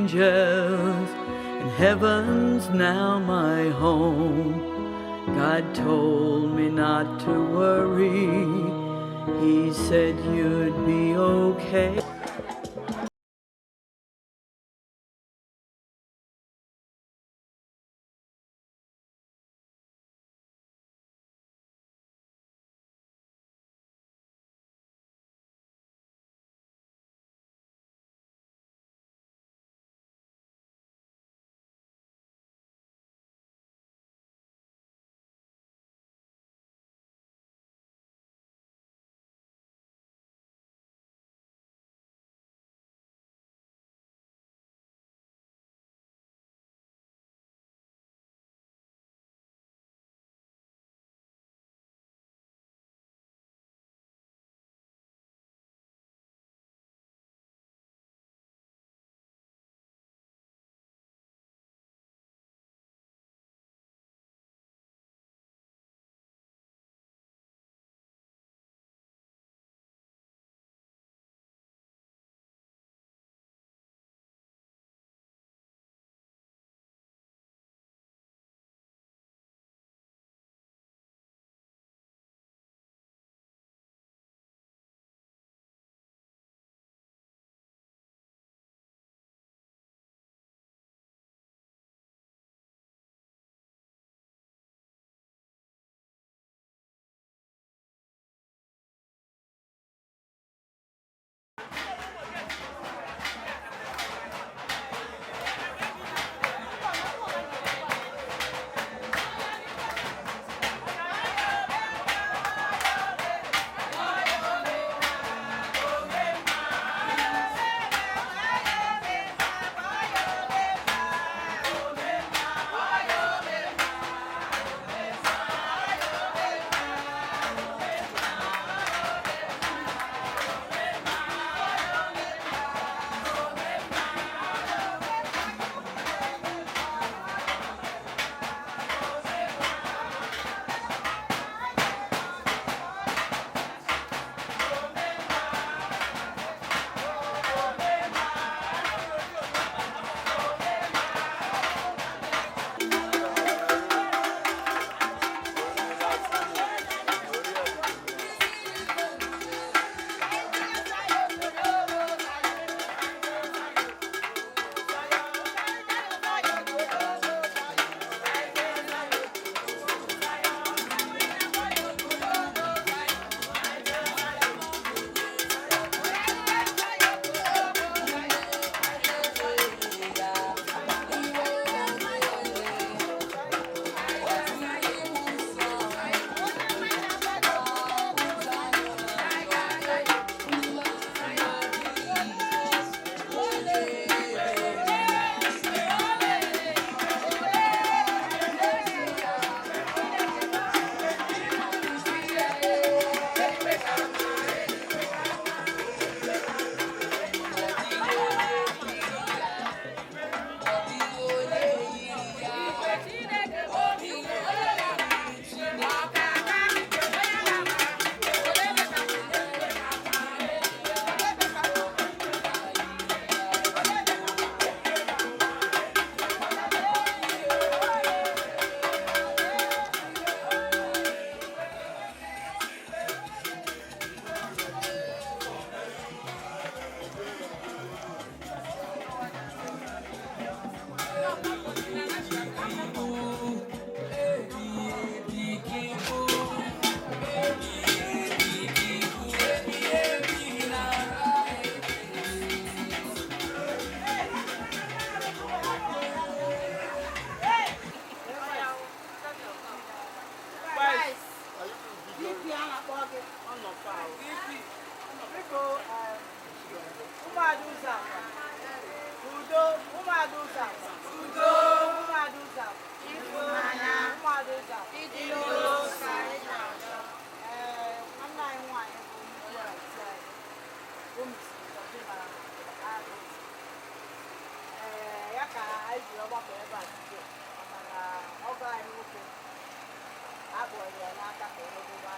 angels, and heaven's now my home. God told me not to worry, He said you'd be okay.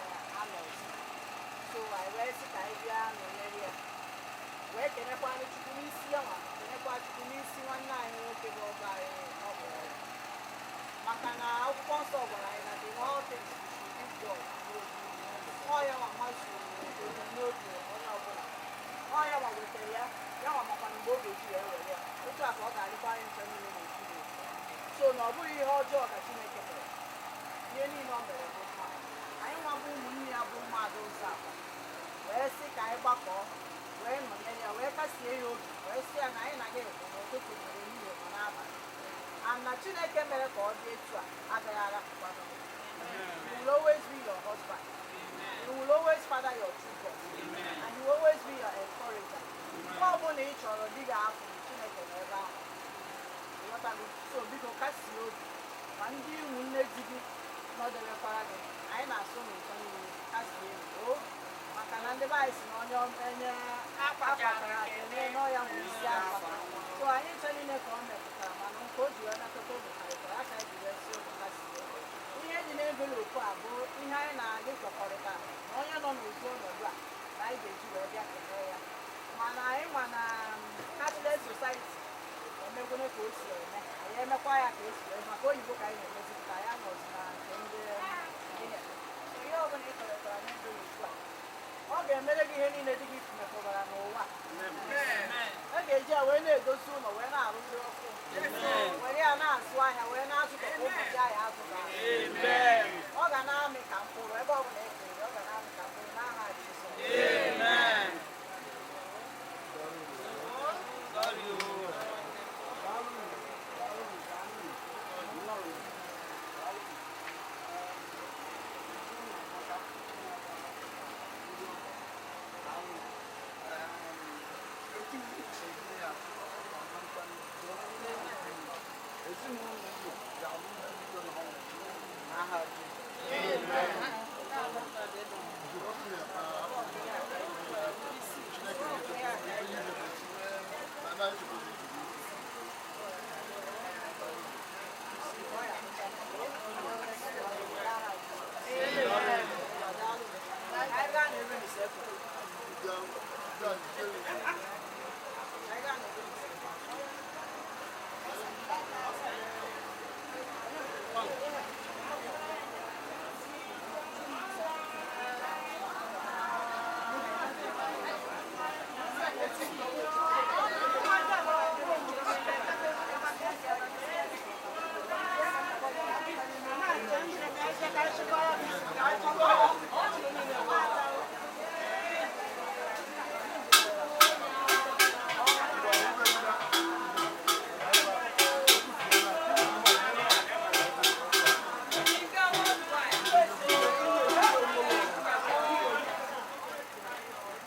Anya anọzi, so anyị wee sị ka anyị bịa nọnyere ya wee Na-ekenekwanụ Chukwu n'isi ya nwa, kenekwa Chukwu n'isi nwanne anyị nwoke bụ ọgọ anyị ọ bụ ọrụ. Maka na akwụkwọ nsọ gwara anyị na in all things we should give God glory. Ọ ya nwa mazuru ebumnobi onye ọbụla. Ọ ya nwa wetara ya, ya nwa makwana mgbe ọ ga-eji wee were ya. Otu a ka ọ ga-adịkwa anyị nche niile n'ofu n'ofu. So na ọ bụghị ihe ọjọọ ka Chineke mere. Ihe niile ọ mere bụ mma. Anyị nwa bụ ụmụnne ya bụ ụmụada ụzọ akwa wee sị ka anyị gbakọọ wee nọnyere ya, wee kasie ya obi, wee sị ya na anyị na gị bụ n'ụtụtụ, ma n'ehihie, ma n'abalị, and na Chineke mere ka ọ dị etu a agaghị arapụkwanụ gị. He will always be your husband. He will always father your children. And he will always be your encourager. Mgbe ọbụla ị chọrọ di gị afọ, Chineke nọ ebe ahụ. Ịghọtago? So biko kasie obi, ma ndị ụmụnne di gị nọdebekwara gị. Anyị na-asụ n'ụtọ niile kasie obi o, maka na ndị be anyị si na onye onye akpatara kene n'ọya nwere isi akwa. So anyị nche niile ka ọ metụtara, mana nke o ji wee metụta ụmụ karịtara aka ji wee si ụmụ kasie. Ihe dị n'envelope a bụ ihe anyị na-adị kwekọrịta na onye nọ n'ụdị ọnọdụ a na anyị ga-eji wee bịa kelee ya. Mana anyị ma na cashless society emegwene ka o si eme, anyị emekwa ya ka esi wee maka oyibo ka anyị na-emezipụta ya nọzi na nke ndị ihe. So ihe ọbụla ị kọrịtara n'envelope a, ọ ga-emere gị ihe niile dị gị mekọbara n'ụwa. A ga-eji ya wee na-edozi ụlọ, wee na-arụzi ọkụ, were ya na-azụ ahịa, wee na-azụtọkwa ụbọchị ahịa azụ ga ọ ga na-amị ka mkpụrụ ebe ọ bụla e kere, ọ ga na-amị ka mkpụrụ n'aha Jizọs. Ezinụlọ Igbo ga-abụ ndị udo na ọṅụ n'aha Jizọs. Chineke na-echekwa ihe na na-echekwa. Anyị gaa na-ebe n'usekwu. Anyị gaa na-ebe n'usekwu.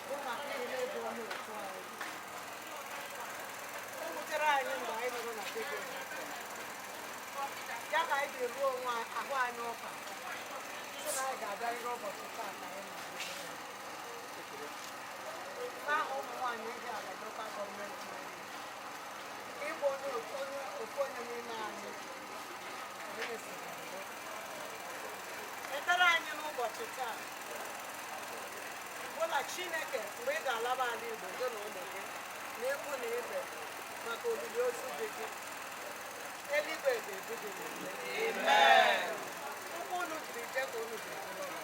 Bụ maka ihe bụ onye otu anyị. O wutere anyị mgbe anyị nụrụ na be gị ya ka anyị ji ruo onwe ahụ anyị ụka sị na anyị ga-abịarịrị ụbọchị taa ka anyị na n'aha ụmụ nwaanyị ndị ala local government unit. Ịbụ onye otu, onye ofu onye n'ime anyị, anyị siri ndo. Ekpere anyị n'ụbọchị taa bụ na Chineke, mgbe ị ga-alaba ala Igbo gị na ụmụ gị na ikwu na ibe maka olili ozu dị gị, eluigwe ga-edu gị n'udo. Ụkwụ unu jiri jee ka unu ga-eji lọta.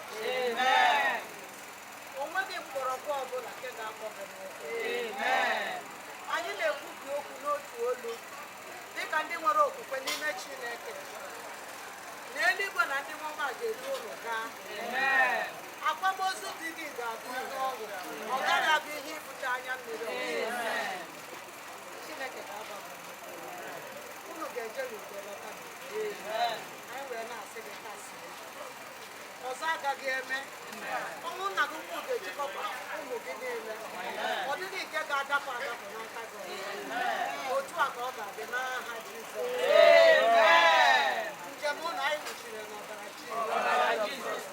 O nweghị mgbọrọgwụ ọbụla nke ga-akpọ gị n'ụkwụ. Anyị na-ekwubi okwu n'otu olu dịka ndị nwere okwukwe n'ime Chineke na eluigwe na ndị mmụọ ga-edu unu gaa. Akwamozu di gị ga-abụ ihe ọṅụ, ọ gaghị abụ ihe ibute anya mmiri ọzọ. Chineke ga-aba unu. Unu ga-eje n'udo, lọta n'udo. Anyị wee na-asị gị kasie, ọzọ agaghị eme. Ọnwụ nna gị ukwu ga-ejikọta ụmụ gị niile. Ọ dịghị nke ga-adapụ adapụ n'aka gị ọzọ. Otu a ka ọ ga-adị n'aha Jizọs. Njem ụnụ anyị kpuchiri n'ọbara Jizọs.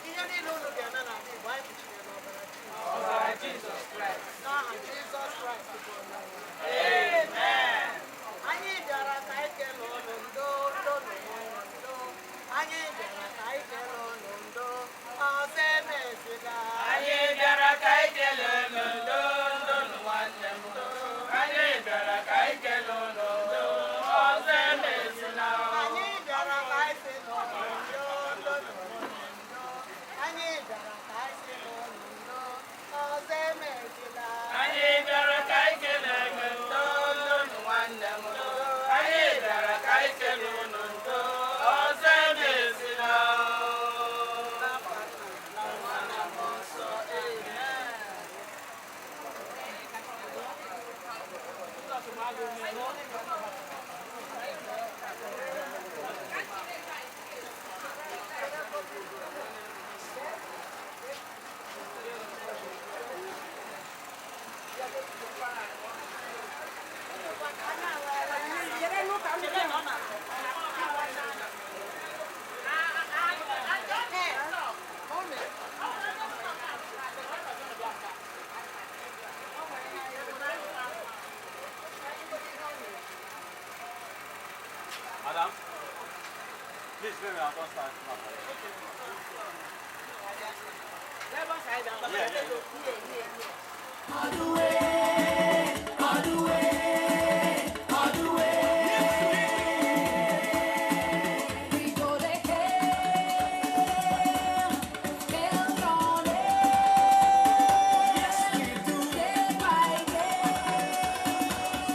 Ihe niile unu ga-eme n'ala Igbo, anyị kpuchiri n'ọbara Jizọs. N'aha Jizọs Kraịst bụ Onyenwe anyị. Anyị bịara ka anyị kelee ụnụ. Ndo, ndo, ndo, ndo. Anyị bịara ka anyị kelee ụnụ. Ndo, ọzọ emezila. Anyị bịara ka anyị Madam, please let me I don't start now. Yeah, yeah. We go to hell, hell on earth. Yes, we do. Day by day,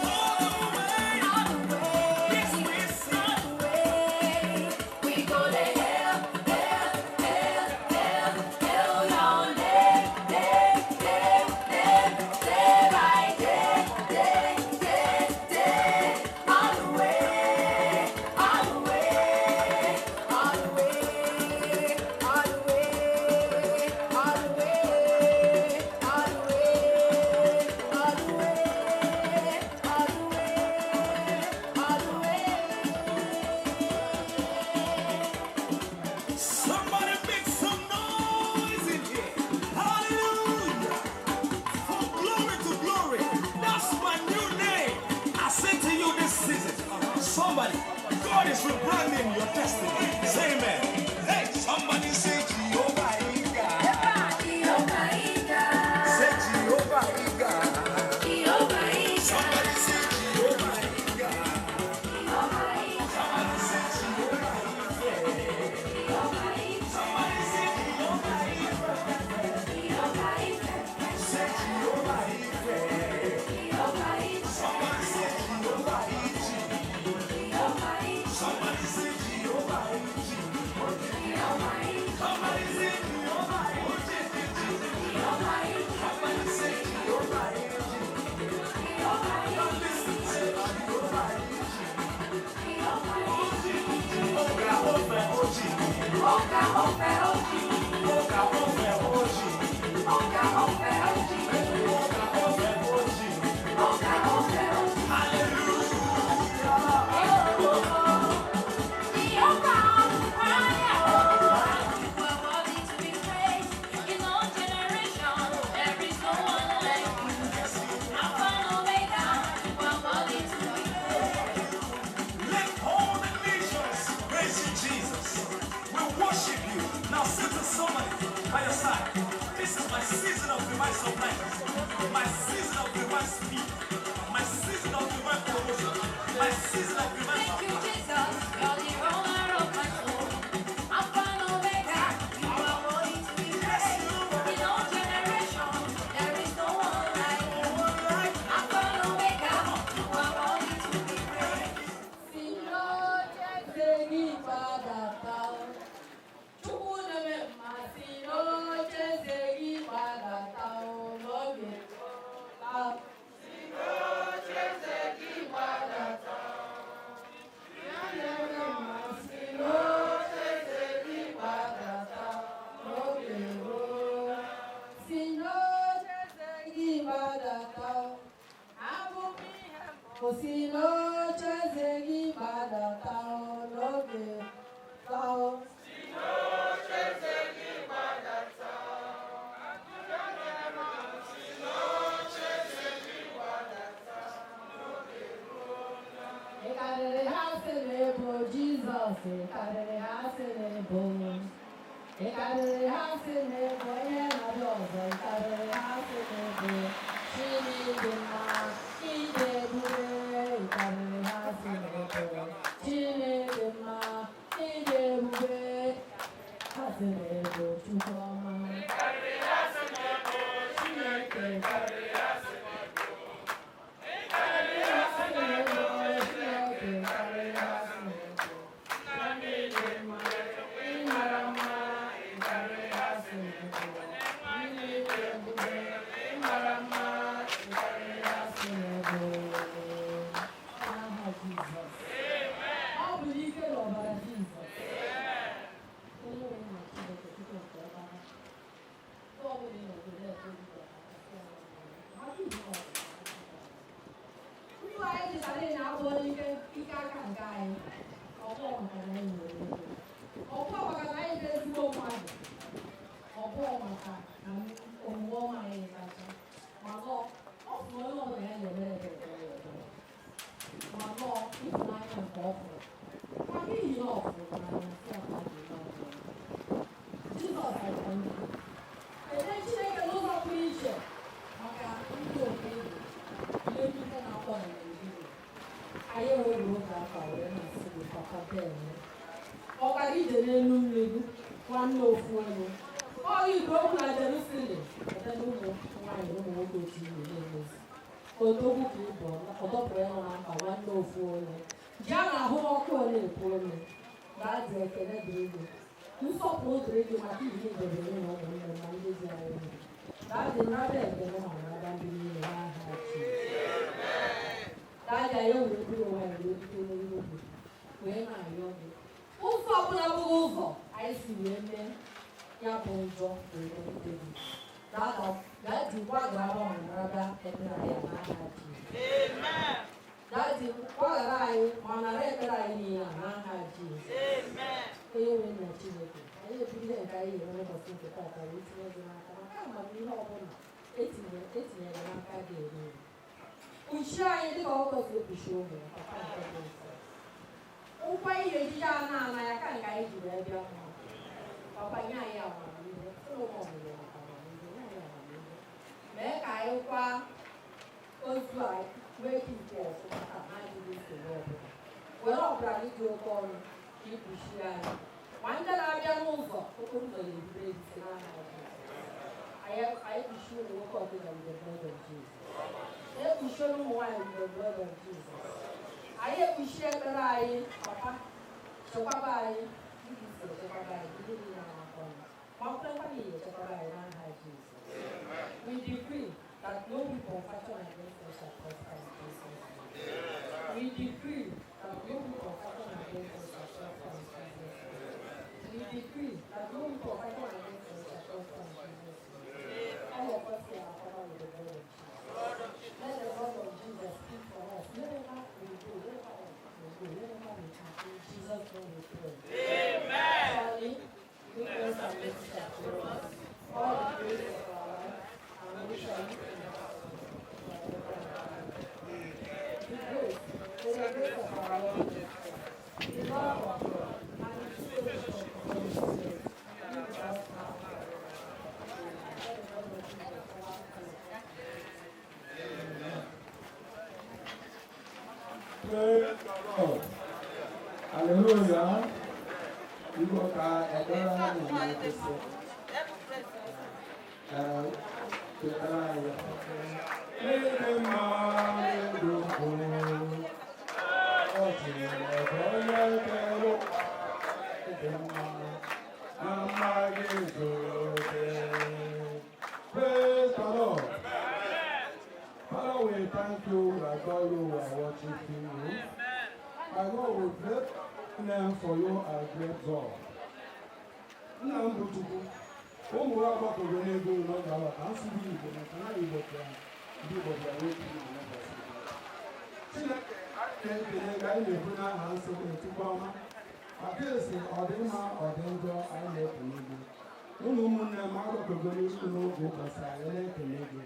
all the way, all the way. Yes, we see all the way. We go to hell, hell, hell, hell, hell on earth. Day, day, day, day by day, day, day, day, all the way, all the way. All the way, all the way, all the way, all the way, all the way, all the way, all the way. Somebody make some noise in here. Hallelujah. From glory to glory. That's my new name. I say to you this season, somebody, God is rebranding your destiny. Say amen. Hey, somebody say Jehovah Iga. Say Jehovah Iga. Somebody say Jehovah Iga. Somebody say Jehovah Iga. Somebody say Jehovah Iga. Say Jehovah Ife. Somebody say Jehovah Iji. Somebody say Jehovah Iji. Somebody say Jehovah Iji. Somebody say Jehovah Iji. Now listen, say Jehovah Iji. Oga Ofe Oji. Oga Ofe Oji. Oga Ofe Oji. Oga Ofe Oji. Let all the nations praise you, Jesus. We worship you. Now say to somebody by your side, this is my season of divine supply, my season of divine speed, my season of divine promotion, my season of divine Thank you, Jesus. You're the owner of my soul. Alpha and Omega, you are worthy to be praised. In all generations, there is no one like you. Alpha and Omega, you are worthy to be praised. Si n'ocheeze gị gbadata o, Chukwu na-eme mma, si n'ocheeze gị gbadata o, n'oge eruola. Si n'ocheeze gị gbadata o, ya na-eme mma, si n'ocheeze gị gbadata n'oge eruola. Si n'ocheeze gị gbadata o, abụ m ihe mbụ. Si n'ocheeze gị gbadata o, n'oge eruola o. Ị karịrị ha sị na ị bụ Jizọs, ị karịrị ha sị na ị bụ. Ị karịrị ha sị na ị bụ onye na-abịa ọzọ, ị karịrị ha sị na ị bụ Chineke mma, ịdị ebube, ị karịrị ha sị na ị bụ Chineke mma, ịdị ebube, ha sị na ị bụ Chukwu ọma. Chineke karịrị ha sị na ị bụ. Thank you. maka na anyị nwere ego, ọ bụghị maka na anyị bụ ezigbo mmadụ, ọ bụghị maka na omume ọma anyị kacha, mana ọ sị na onye ọbụla ya na-emere ebere ka ya ebere, mana ọ ịhụnanya nke ọ fụrụ, maka n'ihi na ọ fụrụ n'anya, sị ya ka ọ ga-eme ọzọ. Jizọs, I thank you. Ekele Chineke n'ụzọ pụrụ iche maka ndị okenye ihe ndị na-akpọ na Naịjirịa. Anyị enweghị oge aka wee na-asị gị, papa, deme. Ọ gara ije n'elu mmiri, nwanne ofu onye. Ọ igwe okwu na Jerusalem, ebe na ụmụ nwaanyị, ụmụ nwoke otu igwe na-emezi. Odogwu ka ịbụ, ọ dọpụrụ ya na mkpa, nwanne ofu onye. Ji a na-ahụ ọkụ ole ekwu ome. Ga-adị ekele dịrị gị. Nsọpụrụ dịrị gị maka ihe idebere na ụmụnne m na ndị dị anyị ndụ. Ga-adị nraba ekele ma nraba ndị niile n'aha Jizọs. Ga-adị anyị were buru onwe anyị wee bute n'ihu gị wee na-arịọ gị. Ụzọ ọbụla bụghị ụzọ anyị si wee mee ya bụ njọ wee megide gị. Ga-adị gbaghara ma nraba ekpere anyị n'aha Jizọs. Daddy, gbaghara anyị ma nara ekpere anyị niile a n'aha Jizọs. Onye nwe nna Chineke, anyị eburu ihe nke anyị ga-eme n'ụbọchị nke taata wee tinye gị n'aka, maka amamihe ọbụla etinyere n'aka gị eri eri. Kpuchie anyị dịka ọkụkọ si ekpuchi ụmụ ya, papa nke dị nsọ. Ụkwa ihe ejije a na-ana ya ka nke anyị ji wee bịa mma. Papa, nye anyị amamihe, Solomon nwere maka amamihe, nye anyị amamihe. Mee ka anyị kwa ozu a nwee ike ikwu ọfụma taa na-adịghị nsogbu ọbụla. Were ọbara gị dị oke ọnụ ka ikpuchie anyị. Ma ndị na-abịa n'ụzọ okporo ụzọ ga-erubere gị isi n'aha Jizọs. Anyị kpuchie ụmụ nwoke ọbụla with the blood of Jesus. Ekpuchie ụmụ nwaanyị with the blood of Jesus. Anyị ekpuchie ekpere anyị, papa, chekwaba anyị dịka isi echekwaba anyị ihe niile na-akọ ọnụ. Ma kwekwa na ihe echekwaba anyị n'aha Jizọs. We decree that no weapon fashioned against us shall prosper in Jesus' name. We decree that no weapon fashioned against us shall prosper in Jesus' name. We decree that no weapon fashioned against us shall prosper in Jesus' name. All of us here are covered with the blood of Jesus. Let the blood of Jesus speak for us wherever we go, wherever we go, wherever we are. In Jesus' name we pray. Amen. Surely, goodness and mercy shall follow us all the days of our life, and we shall live in the house of the Lord forever and ever. The grace, may the grace of our Lord Jesus Christ, the love of God, and the sweet fellowship of the Holy Spirit be with us now and forever. Amen. Let the blood of Jesus cover us. Praise the Lord. Hallelujah. Igbo ka ekpere anyị na-ekwesị. Ee, ekpere anyị. Ịdị mma ndụ bụ ọ Chineke onye kere ụwa, ịdị mma na mma gị zuru oke. Praise the Lord. Father, we thank you, we adore you, we are worshiping you. My God, we bless name for you are great God. Nna m bụ Chukwu, ụmụ ya gbakọrọ n'ego n'oge awa ka nsị gị Igbo maka na Igbo bịa ndị Igbo bịara okwu na n'ụbọchị. Chineke, anyị na-ekele gị, anyị na-ebu n'aha nsọ gị, Chukwu ọma. Maka esi ọ dị mma, ọ dị njọ, anyị na-ekele gị. Ụmụ ụmụnne m agbakọgo n'ihu n'oge ụbọchị, anyị na-ekele gị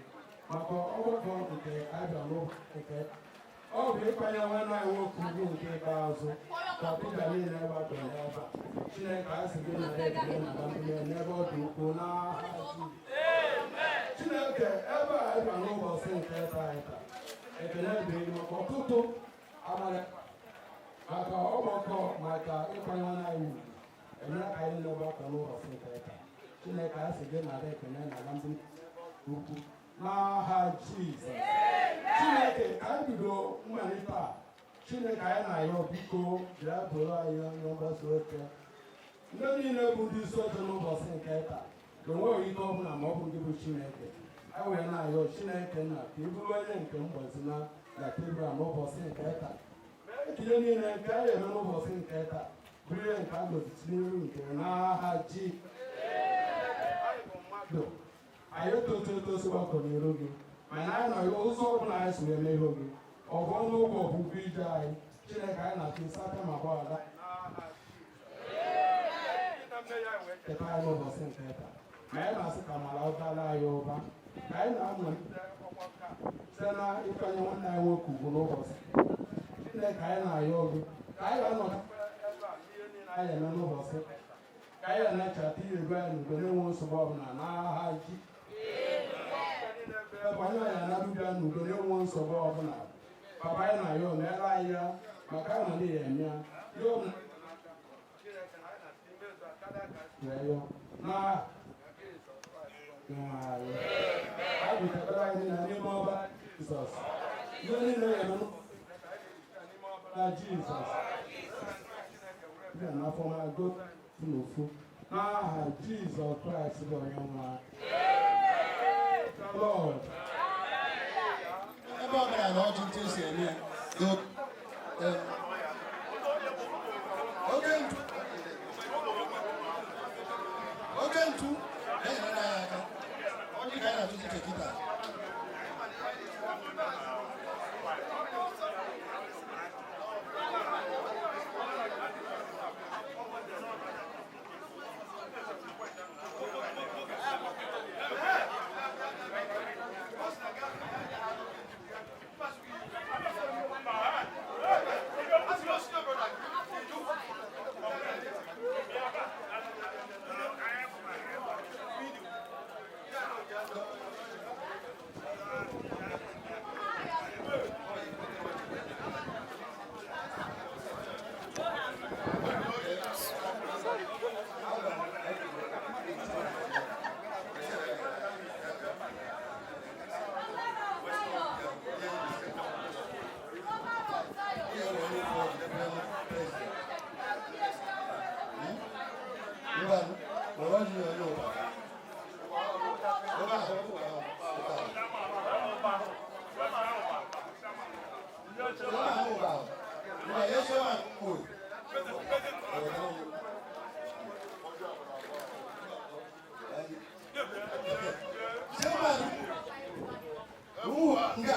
maka ọgbakọ nke abịa n'ụbọchị nke ọ bụ ịkwanye nwanne anyị nwoke ugwu nke ikpeazụ ka ọbịbịa niile gbakọrọ n'ebe a. Chineke, a sị gị nara ekele na mbuli n'ebe ọ dị ukwuu n'aha Jizọs. Chineke, ebe a ịbịa n'ụbọchị nke taa taa, ekele dịrị gị maka ọtụtụ abalị maka ọgbakọ maka ịkwanye nwanne anyị ugwu eme ka anyị niile gbakọ n'ụbọchị nke taa. Chineke, a sị gị nara ekele na mbuli ukwu n'aha Jizọs. Chineke, anyị bido mmalite a. Chineke, anyị na-ayọ, biko bịa bụrụ anyị onye mgbasa oche. Ndị niile bụ ndị isi oche n'ụbọchị nke taa na onweghị ike ọbụla ma ọ bụ ndị bụ Chineke. Anyị wee na-ayọ Chineke nna ka ị bụrụ onye nke mgbazi na tebụl a n'ụbọchị nke taa. Mee ka ihe niile nke anyị eme n'ụbọchị nke taa bụrụ ihe nke a goziri n'iru nke n'aha ji mmadụ. Anyị etoto etosi gbakọ n'iru gị, mana anyị nọ ụzọ ọbụla anyị si wee mee gị ọ bụ ọnụ ụgwọ bụ ụgwọ ije anyị. Chineke, anyị na-achọ ịsa aka ma gbaghara. Cheta anyị n'ụbọchị nke taa. Ma anyị na-asị ka amara ụbara anyị ụba. Ka anyị na-amalite ọgbakọ a site na ịkwanye nwanne anyị nwoke ugwu n'ụbọchị. Chineke, anyị na-ayọ gị ka anyị ga-anọdụ ebe a n'ihe niile anyị eme n'ụbọchị, ka anyị na-echeta ihe ebe anyị n'udo na-enwe nsogbu ọbụla n'aha ji ebe anyị na-anabịa n'udo na-enwe nsogbu ọbụla. Papa, anyị na-ayọ, meere anyị ya maka anyị na ya eme ya ihe ọbụla wee yọọ na anyị. Anyị butere anyị niile n'ime ọba Jizọs, ihe niile ya eme n'ọbara Jizọs bịa n'afọ ma go n'ofu n'aha Jizọs Kraịst bụ onye nwe anyị. Lord. Ebe ọ bụla na ọjị ntụ esi eme ya oge ntu oge ntu na-enyere anyị aka. Ọjị ka anyị na-atụzi iche kịta. Ihe were ofe ọjị debere president. Ngwa, were ọjị ya onye ụba. Oge ahụ, ụba ahụ, ụba ahụ. Ụba ahụ, ụba ahụ. Ngwa, ya eso ahụ, kwuo. Were ọjị. Chairman, nga.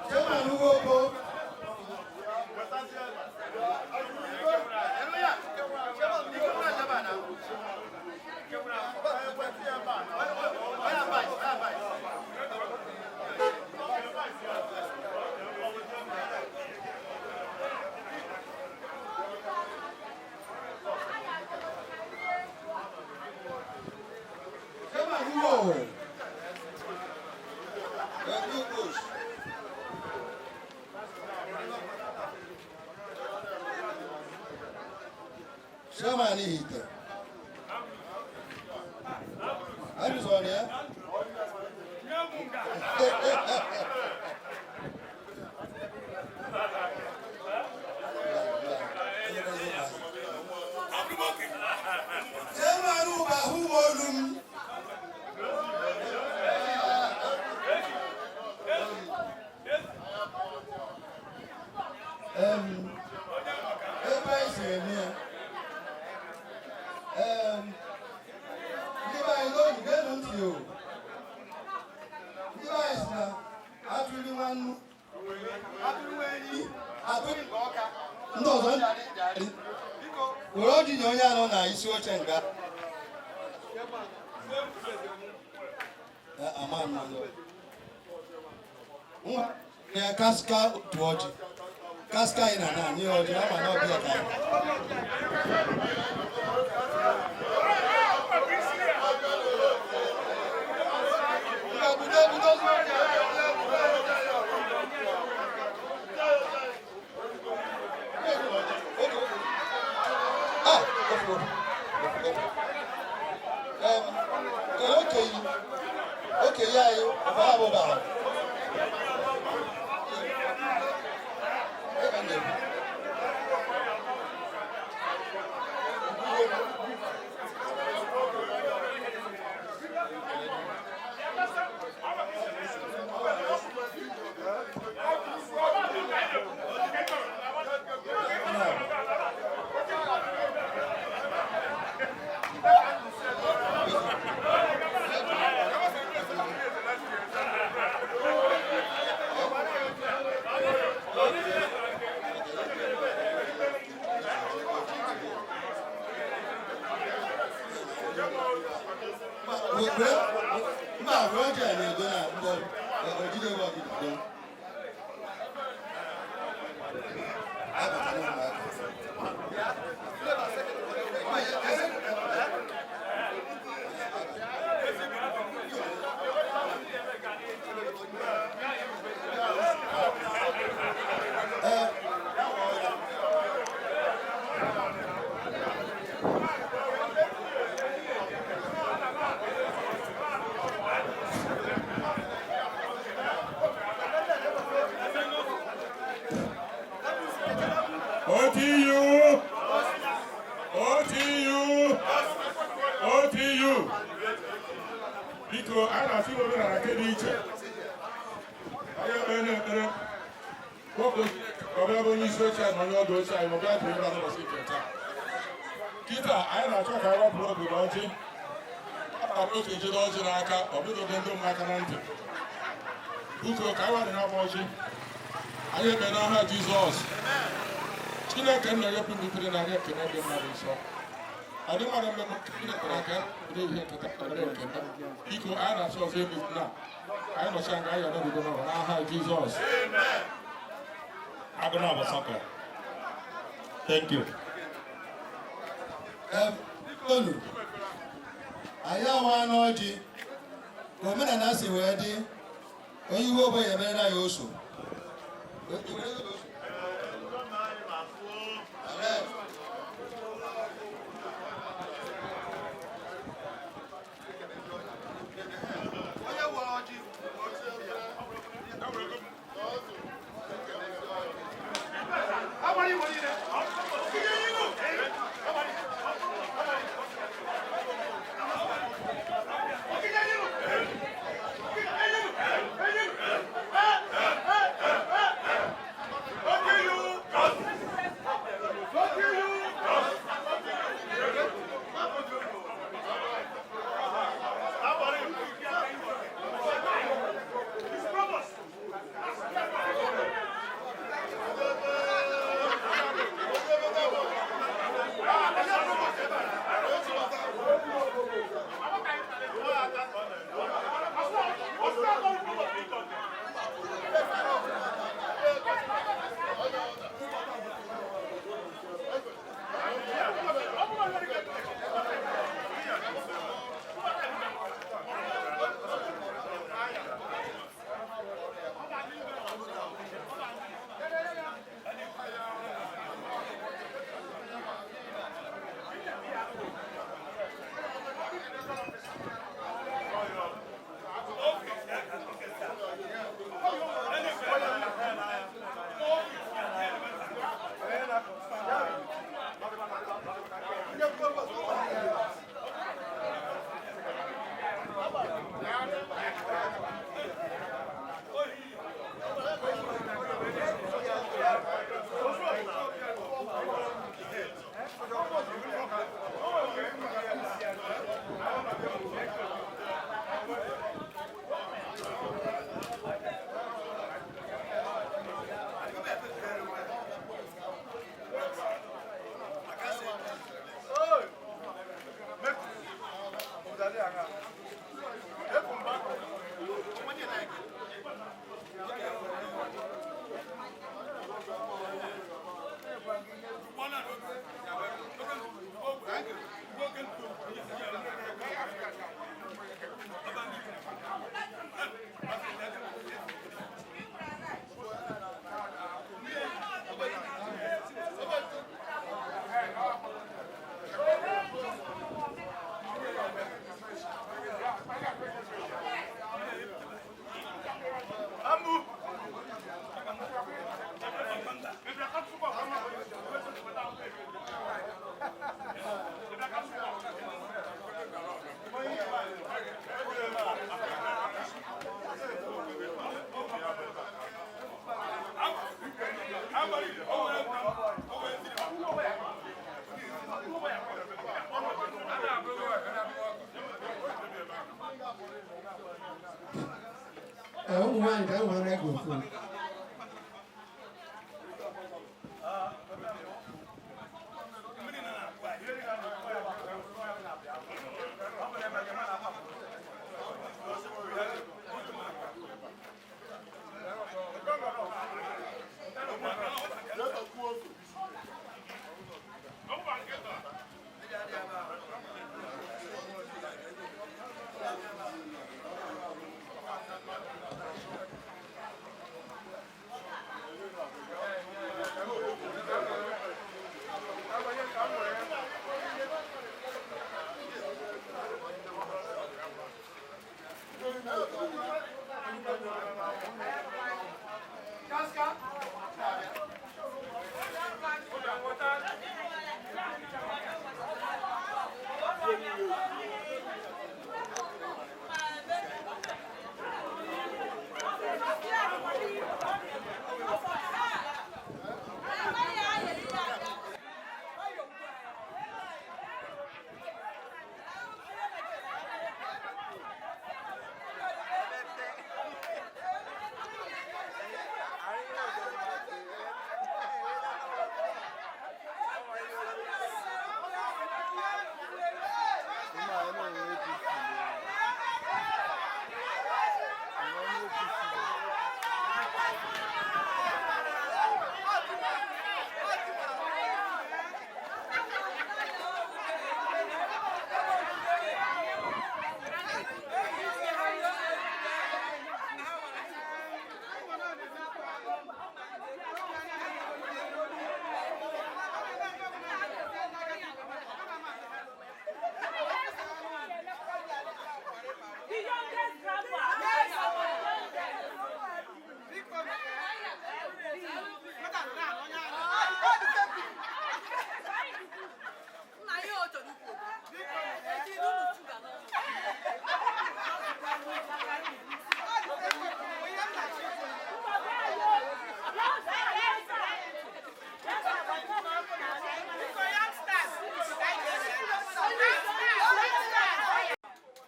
Chairman Ugbo. Chairman Ugbo. Thank you, coach. Chairman Ihite. Andrews ya? Chairman Uba hụ m olu m. Ebe anyị si eme ya. Ndị be anyị n'oge, geenụ ntị o. Ndị be anyị si na atụrụ nwannu, atụrụ enyi, atụrụ nke ọka, ndị ọzọ ndị were ọjị nye onye anọ na isi oche nga. Ama m ọzọ. Nwa ya kaska otu ọjị. Kaska anyị na na anyị ọjị ama na ọbịa ka anyị. Ngwa, budo budo. Ah, ofu, ofu, ofu. Kedu okenye okenye anyị ọbara abụbara? Ebe m na-ekwu. Udo. Abatara ụmụaka. OTU! OTU! OTU! Biko, a na-asị omenala nke dị iche. Anyị ekpere na-ekpere. Nwoke ọbịa bụ onye isi oche na onye ọdụ oche anyị, ọbịa dị ebe a n'ụbọchị nke taa. Kịta, anyị na-achọ ka anyị wepụrụ obodo ọjị. Ọ na-abụ otu ejide ọjị n'aka, ọ bụghị ndị ụmụaka na ntị. Biko, ka anyị wadị n'afọ ọjị. Anyị ekpe n'aha Jizọs. Chineke nna ya pụrụ ikpere na anyị ekene dị mmadụ nsọ. Adị mmadụ mgbe Chineke na-aka dị ihe nketa ekpere ekene. Biko, anyị na-achọ ọzọ elu na anyị nọcha nga anyị ọnọdụ n'ụlọ n'aha Jizọs. Agụna Abasaka. Thank you. Ee, bikonu, anyị awa n'ọjị ka omenala si wee dị. Onye iwe ogbenye emere ya oso. Ee, ụmụ nwaanyị ka e were microphone. The youngest grandpa.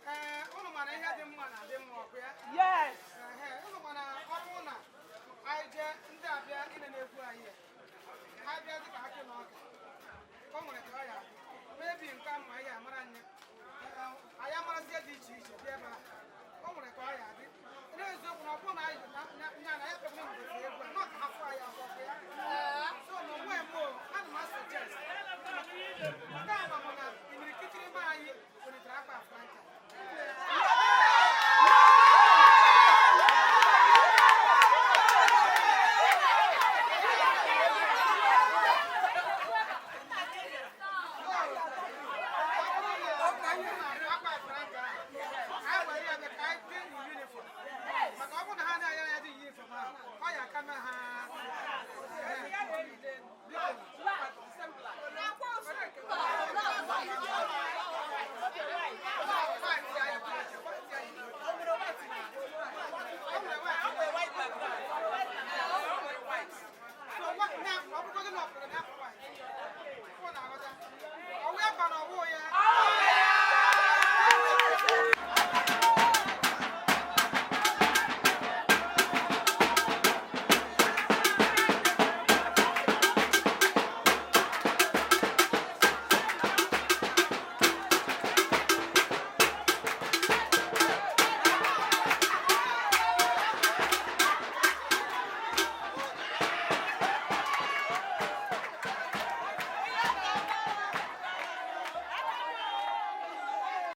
Ee, unu mara ihe dị mma na adị mma ọkụ ya. Yes. Ehe, unu mana ọ bụrụ na anyị jee ndị abịa ile na-egwu anyị ya, ha bịa dịka akị na ọka, o nwere ka ọ ya adị mebi nke a ma anyị amara anya anyị amarazie dị iche iche bịa ebe ahụ, o nwere ka ọ ya adị. N'eziokwu na ọ bụrụ na anyị nya na